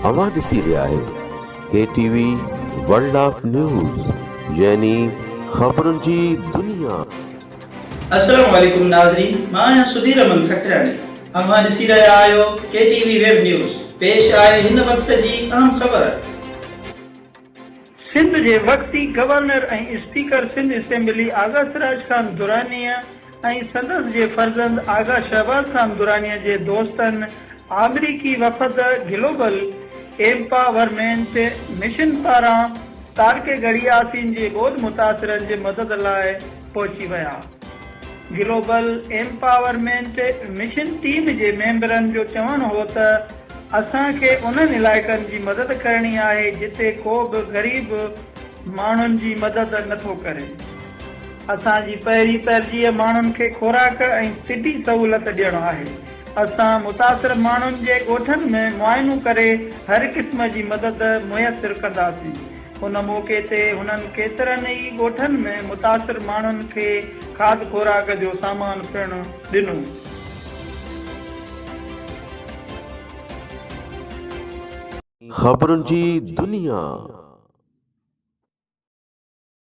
اوهان ڏسي رهيا آهيو K T V world of news يعني خبرن جي دنيا. السلام عليڪم ناظرين مان آهيان سڌير احمد ککراڻي اوهان ڏسي رهيا آهيو ڪي ٽي وي ويب نيوز پيش آهي هن وقت جي اهم خبر. سنڌ جي وقتي governor ۽ speaker Sindh assembly Agha Siraj Khan درانيء ۽ سندس جي فرزند آغا شهباز خان درانيء جي دوستن آمريڪي وفد گلوبل ايمپاورمينٽ مشن پاران تعلقي ڳڙهي ياسين جي ٻوڏ متاثرن جي مدد لاء پهچي ويا. گلوبل ايمپاورمينٽ مشن ٽيم جي ميمبرن جو چوڻ هو ته اسان کي انهن علائقن جي مدد ڪرڻي آهي جتي ڪو به غريب ماڻهن جي مدد نه ٿو ڪري. اسان جي پهرين ترجيح ماڻهن کي خوراڪ ۽ طبي سهولت ڏيڻ آهي. اسان متاثر ماڻهن جي ڳوٺن ۾ معائنو ڪري هر قسم جي مدد ميسر ڪنداسين. ان موقعي تي هنن ڪيترن ئي ڳوٺن ۾ متاثر ماڻهن کي کاڌ خوراڪ جو سامان پڻ ڏنو. خبرن جي دنيا.